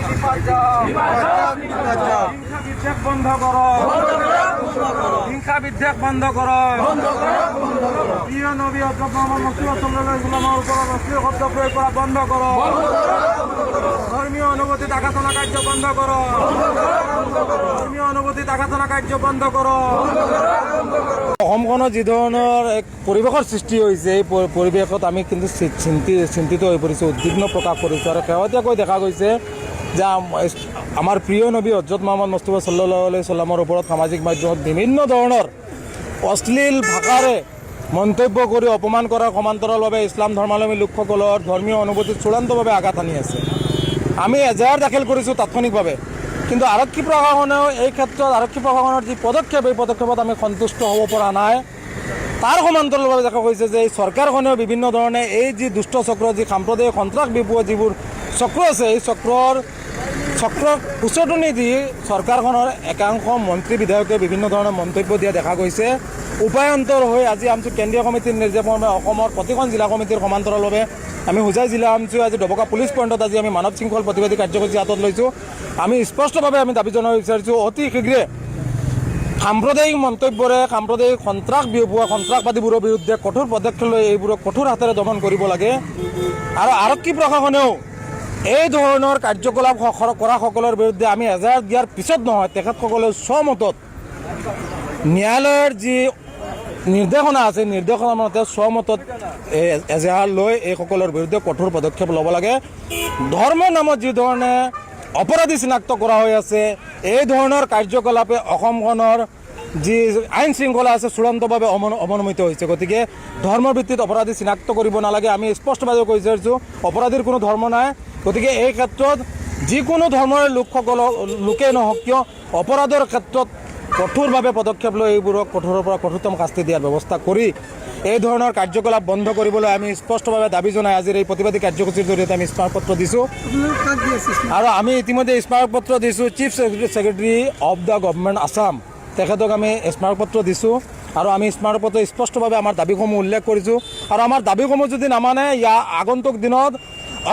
নিপাত যাওক। হিংসা বিদ্বেষ বন্ধ কৰক। হিংসা বিদ্বেষ বন্ধ কৰক। প্ৰিয় নবী হজৰত মহম্মদ মুস্তফা সাল্লাল্লাহু আলাইহি ওয়াসাল্লামৰ ওপৰত অশ্লীল শব্দ প্ৰয়োগ কৰা বন্ধ কৰক। ধৰ্মীয় অনুভূতিত আঘাত হনা কাৰ্য বন্ধ কৰক। ধৰ্মীয় অনুভূতিত আঘাত হনা কাৰ্য বন্ধ কৰক। অসমখনত যি ধৰণৰ এক পৰিৱেশৰ সৃষ্টি হৈছে, এই পৰিৱেশত আমি কিন্তু চিন্তিত হৈ পৰিছোঁ, উদ্বিগ্ন প্ৰকাশ কৰিছোঁ। আৰু শেহতীয়াকৈ দেখা গৈছে যে আমাৰ প্ৰিয় নবী হজৰত মহম্মদ মুস্তফা সাল্লাল্লাহু আলাইহি চাল্লামৰ ওপৰত সামাজিক মাধ্যমত বিভিন্ন ধৰণৰ অশ্লীল ভাষাৰে মন্তব্য কৰি অপমান কৰাৰ সমান্তৰালভাৱে ইছলাম ধৰ্মাৱলম্বী লোকসকলৰ ধৰ্মীয় অনুভূতিত চূড়ান্তভাৱে আঘাত আনি আছে। আমি এজাহাৰ দাখিল কৰিছোঁ তাৎক্ষণিকভাৱে, কিন্তু আৰক্ষী প্ৰশাসনেও এই ক্ষেত্ৰত, আৰক্ষী প্ৰশাসনৰ যি পদক্ষেপ, এই পদক্ষেপত আমি সন্তুষ্ট হ'ব পৰা নাই। তাৰ সমান্তৰালভাৱে দেখা গৈছে যে এই চৰকাৰখনেও বিভিন্ন ধৰণে এই যি দুষ্ট চক্ৰ, যি সাম্প্ৰদায়িক সন্ত্ৰাস বিয়পোৱা যিবোৰ চক্ৰ আছে, এই চক্ৰক উচটনি দি চৰকাৰখনৰ একাংশ মন্ত্ৰী, বিধায়কে বিভিন্ন ধৰণৰ মন্তব্য দিয়া দেখা গৈছে। উপায়ন্তৰ হৈ আজি আমচু কেন্দ্ৰীয় সমিতিৰ নিৰ্দেশ মৰ্মে অসমৰ প্ৰতিখন জিলা সমিতিৰ সমান্তৰালভাৱে আমি হোজাই জিলা আমচু আজি ডবকা পুলিচ পইণ্টত আজি আমি মানৱ শৃংখল প্ৰতিবাদী কাৰ্যসূচী হাতত লৈছোঁ। আমি স্পষ্টভাৱে আমি দাবী জনাব বিচাৰিছোঁ, অতি শীঘ্ৰে সাম্প্ৰদায়িক মন্তব্যৰে সাম্প্ৰদায়িক সন্ত্ৰাস বিয়পোৱা সন্ত্ৰাসবাদীবোৰৰ বিৰুদ্ধে কঠোৰ পদক্ষেপ লৈ এইবোৰক কঠোৰ হাতেৰে দমন কৰিব লাগে। আৰু আৰক্ষী প্ৰশাসনেও এই ধৰণৰ কাৰ্যকলাপ কৰাসকলৰ বিৰুদ্ধে আমি এজাহাৰ দিয়াৰ পিছত নহয়, তেখেতসকলে স্বমতত ন্যায়ালয়ৰ যি নিৰ্দেশনা আছে, নিৰ্দেশনা মতে স্বমতত এই এজাহাৰ লৈ এইসকলৰ বিৰুদ্ধে কঠোৰ পদক্ষেপ ল'ব লাগে। ধৰ্মৰ নামত যি ধৰণে অপৰাধী চিনাক্ত কৰা হৈ আছে, এই ধৰণৰ কাৰ্যকলাপে অসমখনৰ যি আইন শৃংখলা আছে, চূড়ান্তভাৱে অৱনমিত হৈছে। গতিকে ধৰ্মৰ ভিত্তিত অপৰাধী চিনাক্ত কৰিব নালাগে। আমি স্পষ্টভাৱে কৈ বিচাৰিছোঁ, অপৰাধীৰ কোনো ধৰ্ম নাই। গতিকে এই ক্ষেত্ৰত যিকোনো ধৰ্মৰ লোকসকলক, লোকেই নহওক কিয়, অপৰাধৰ ক্ষেত্ৰত কঠোৰভাৱে পদক্ষেপ লৈ এইবোৰক কঠোৰৰ পৰা কঠোৰতম শাস্তি দিয়াৰ ব্যৱস্থা কৰি এই ধৰণৰ কাৰ্যকলাপ বন্ধ কৰিবলৈ আমি স্পষ্টভাৱে দাবী জনাই আজিৰ এই প্ৰতিবাদী কাৰ্যসূচীৰ জৰিয়তে আমি স্মাৰকপত্ৰ দিছোঁ। কাক দি আছে? আৰু আমি ইতিমধ্যে স্মাৰকপত্ৰ দিছোঁ Chief Secretary of the Government Assam, তেখেতক আমি স্মাৰকপত্ৰ দিছোঁ। আৰু আমি স্মাৰকপত্ৰ স্পষ্টভাৱে আমাৰ দাবীসমূহ উল্লেখ কৰিছোঁ। আৰু আমাৰ দাবীসমূহ যদি নামানে, ইয়াৰ আগন্তুক দিনত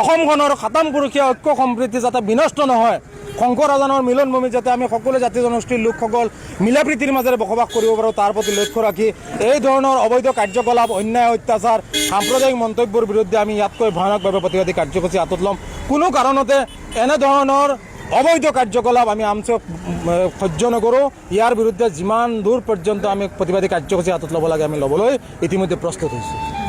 অসমখনৰ সাতামপুৰুষীয়া ঐক্য সম্প্ৰীতি যাতে বিনষ্ট নহয়, শংকৰ আজানৰ মিলনভূমিত যাতে আমি সকলো জাতি জনগোষ্ঠীৰ লোকসকল মিলা প্ৰীতিৰ মাজেৰে বসবাস কৰিব পাৰোঁ, তাৰ প্ৰতি লক্ষ্য ৰাখি এই ধৰণৰ অবৈধ কাৰ্যকলাপ, অন্যায়, অত্যাচাৰ, সাম্প্ৰদায়িক মন্তব্যৰ বিৰুদ্ধে আমি ইয়াতকৈ ভয়ানকভাৱে প্ৰতিবাদী কাৰ্যসূচী হাতত ল'ম। কোনো কাৰণতে এনেধৰণৰ অবৈধ কাৰ্যকলাপ আমি আমচক সহ্য নকৰোঁ। ইয়াৰ বিৰুদ্ধে যিমান দূৰ পৰ্যন্ত আমি প্ৰতিবাদী কাৰ্যসূচী হাতত ল'ব লাগে, আমি ল'বলৈ ইতিমধ্যে প্ৰস্তুত হৈছোঁ।